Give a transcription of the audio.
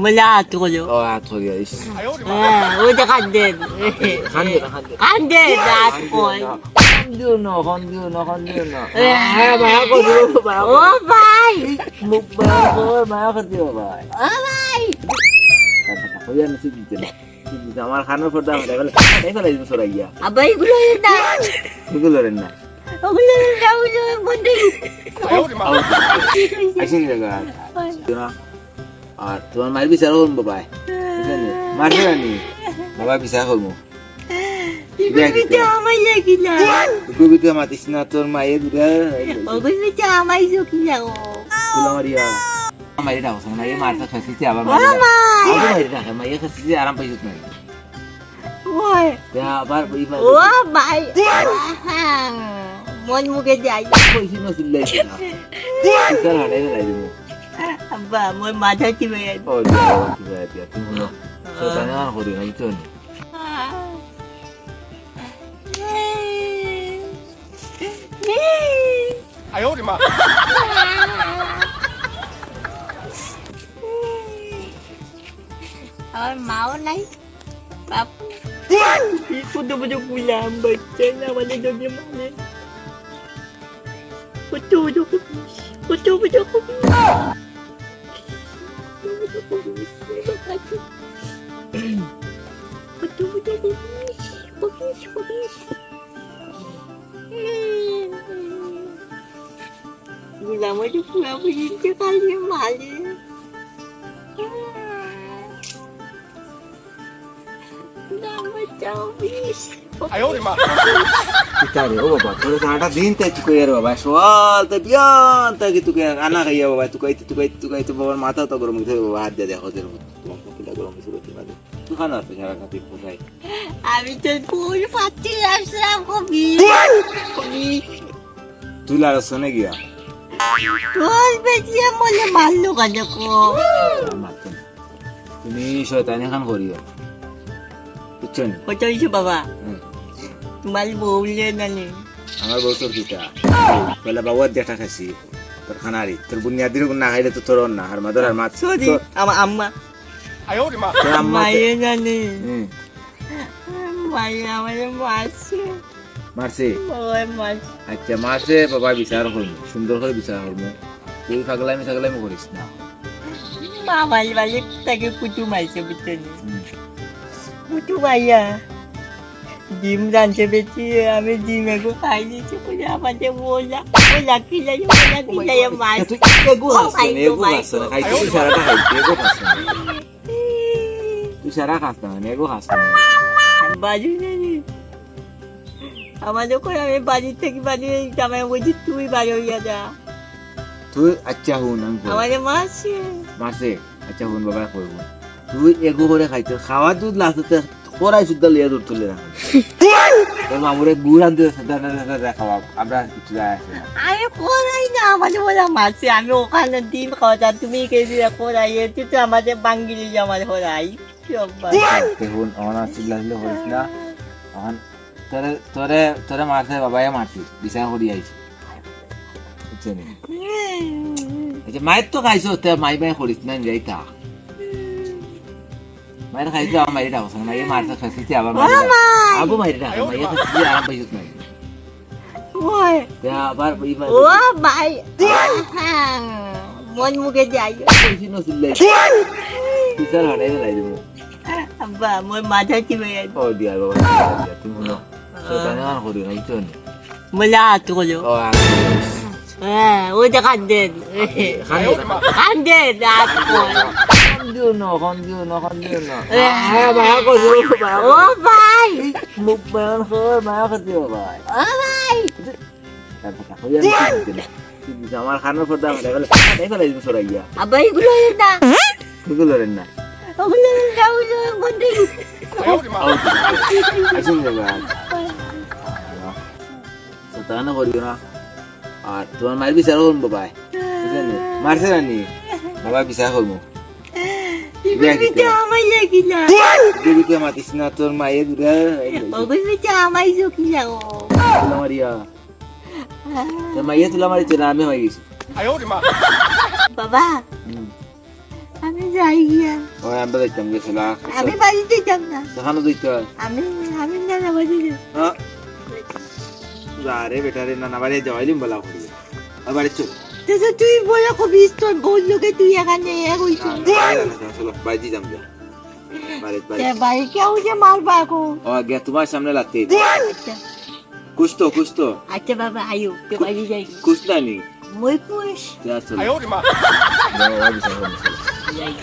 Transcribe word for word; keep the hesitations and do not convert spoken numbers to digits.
বলে আত করো। ও, আত করি আইস। হ্যাঁ, ওই যে কান্দেন। কান্দে না, কান্দে না। কান্দেন, আত কই। কান্দিও না, কান্দিও না, কান্দিও না। এ। হ্যাঁ, মায়া করিও, মায়া ও করিও। ভাই। মুখ মায়া কর, মায়া করিও ভাই। ও ভাই। কান্দে না, কইয়া না, ঠিক দিতে না। ঠিক দিতে, আমার কানর পর্দা ফাটাই ফেলে, ফাটাই ফেলে দিবো সরাইয়া। আবার এগুলো না। এগুলো রে না। ওগুলো না, ওগুলো বন্ধ। আইসেন জায়গা। আর তোমার মায়ের বিচার করবো বাবায়। বুঝলেন? মারবে না নি? বাবায় বিচার করবো। ইগুর ভিতরে আমার লাগি না। ইগুর ভিতরে মাতিস না, তোর মায়ের দুটা। ওগুর ভিতরে আমার চোখি না ও। তুলা মারিয়া। মায়ের ডাকছ না, মায়ের মারতে খাসিছে আবার ও মায়ের ডাক। মাই। আবার মায়ের ডাক, মায়ের খাসিছে আরাম পাইছত না। ওই। ইয়া, আবার ওই মায়ের ও মাই। মন মুখে যাই। কইছি না, চিল্লাইছি না। বিচার হারাই ফেলাই দিবো। আব্বা, মোর মাথা চিপে গেল। ও, দিয়া, ও, চিপে গেল, দিয়া, তুমি হুনো। শয়তানি আর করিও না, বুঝছো নি? আমার মাও নাই, বাপু। এই কত বড় গুলাম বাচ্চা না, আমাদের জন্য মানে। কত বড় কবিস, কত বড় কবিস। কত বড় কবিস, কবিস, কবিস। গুলাম ওই যে পুরা বুঝিতে পারলে মালে। গুলাম ওই চব্বিশ। কিতা রে, ও বাবা, তোরে সারাটা দিন তাই তুকাই রে বাবা, সকাল তাই বিয়ান তাই তুকাই, আনা খাইয়া বাবা, তুকাইতে, তুকাইতে, তুকাইতে বাবার মাথা তো গরম হইতে বাবা, হাত দিয়া দেখো যে তোমার কপিলটা গরম হইছে, বুঝতে পারলে। তুই খানা আছে সারা খাতি কোথায়? আমি তো ফুল পাচ্ছি, আসলাম কবি। কবি। তুই লাড়ছ না গিয়া? তোর বেটিয়ে মনে মারলো কেন কো? মারতো না। তুমি শয়তানি খান করিও। বুঝছো নি? কত হইছে বাবা? হুম। তোমার বউ লে নানি? আমার বউ তোর কিতা? পয়লা বাবু আর দেখা খাইছি। তোর খানারি। তোর বুনিয়াদির গুণ না খাইলে তো তোর না। আর মাদর আর মাত। সরি, তোর আমার আম্মা। তোর আম্মা তো মায়ে জানে। হুম। মায়ে আমারে মারছে। মারছে? বাবায় মারছে। আচ্ছা, মারছে, বাবা বিচার করবো, সুন্দর করে বিচার করবো। তুই পাগলামি টাগলামি করিস না। মামার বাড়ি থেকে কুটুম আইছে, বুঝছো নি? হুম। কুটুম আইয়া ডিম রাঁধছে বেটি, আমি ডিম এগো খাই দিয়েছি, বলে আমাদের ওলা, ওলা খিলাই, ওলা খিলাই মাছ। তুই এগো ও খাস ভাই, না, ও এগো ভাই। খাস না, খাইতে তুই সারাটা খাইতে, এগো খাস না। তুই সারা খাস না, এগো খাস না। বাজু নেই। আমার যখন আমি বাড়ি থেকে বাড়ি এই জামাই বলছি, "তুই বাড়ি হইয়া যা।" তুই আচ্ছা হুন, আমি কই। আমারে মারছে। মারছে? আচ্ছা হুন বাবা, কইব। তুই এগু করে খাইতে, খাওয়া দুধ লাগাতে, কড়াই সুদ্ধা লইয়া দূর তুলে রাখ। তোর মামুরে গুড় আনতে দে, দে, দে, দে, দে, খাওয়া। আমরা কিছু যায় আসে না। আমি কড়াই না, আমারে ওরা মারছে। আমি ওখানে ডিম খাওয়া, তুমি কে দিয়ে কড়াই, এতে তো আমাদের বাঙ্গিলি আমার কড়াই। কি অভ্যাস? দেখুন, অখন আর চিল্লাচিল্লি করিস না। অখন তোরে, তোরে, তোরে মারছে, বাবায় মারছি, বিচার করি আইছি। বুঝছো নি? আচ্ছা, মায়ের তো খাইছো, তে মাই মাই করিস না, যাই তা। মায়ের খাইছো, আমার মায়ের ডাকছ না, মায়ের মারছে, খাইছি, আবার ও মায়ের ডাক। মাই! আবু মায়ের ডাক, মায়ের খাইছি, আরাম পাইছত না। ওই। তে আবার ওই মাই ও মাই! মন মুখে যাই। কইছি না, চিল্লাই। বিচার হারাই ফেলাই দিমু। আব্বা, মোর মাথা চিপে গেল। ও দিয়া বাবা, দিয়া, তুমি হুনো। শয়তানি আর করিও না, বুঝছো নি? বলে আত করো। ও, আত করো। হ্যাঁ, ওই যে কান্দেন। কান্দে না। কান্দেন, আত করো। কান্দিও না, কান্দিও না, কান্দিও না। এ। হ্যাঁ, বাবা, করো, বাবা। ও ভাই। মুখ বায়ান কর, মায়া করতে হবে ভাই। ও ভাই। তারপর তাকে ওই আমি ঠিক দিতে না। ঠিক দিতে, আমার কানর পর্দা ফাটাই ফেলে, ফাটাই ফেলে দিবো সরাইয়া। আব্বা, এগুলো এর না। এগুলো এর না। ওগুলো এর না, ওগুলো এর বন্ধ। আইসুন যাবে আর। শয়তানি করিও না। আর তোমার মায়ের বিচার করবো বাবায়। বুঝলে নি? মারছে না নি? বাবায় বিচার করবো। এগুলো বিচার আমার লাগি না। এগুলো বিচার মাতিস না, তোর মায়ের দূরে। ওগুলো বিচার আমার চোখে না ও। তুলা মারিয়া। তোর মাইয়া তুলা মারিছে না, আমি হয়ে গেছি। বাবা, হুম। আমি যাই গিয়া। ওই আমরা যাইতাম গেছিলা। আমি বাড়ি যাইতাম না। সেখানে যাইতে হয়। আমি আমি নানা বাড়ি যাই। হ্যাঁ। যা রে বেটা রে, নানা বাড়ি যাওয়াইলিম বলা করি। আর বাড়ি চল। তো তুই বলে কবিস তোর বউর লগে তুই এখানে এক হইছিস। না, না, বাড়ি যাইতাম না, চলো, বাড়ি যাইতাম যা। বাড়ি, বাড়ি। তে ভাই কেউ যে মারবা কো। ও, গিয়া তোমার সামনে লাগতে। আচ্ছা। কুস্তো, কুস্তো। আচ্ছা বাবা, আইও, তে বাড়ি যাই। কুস্তা নি। মই পুষ। যা, চলো। যাই।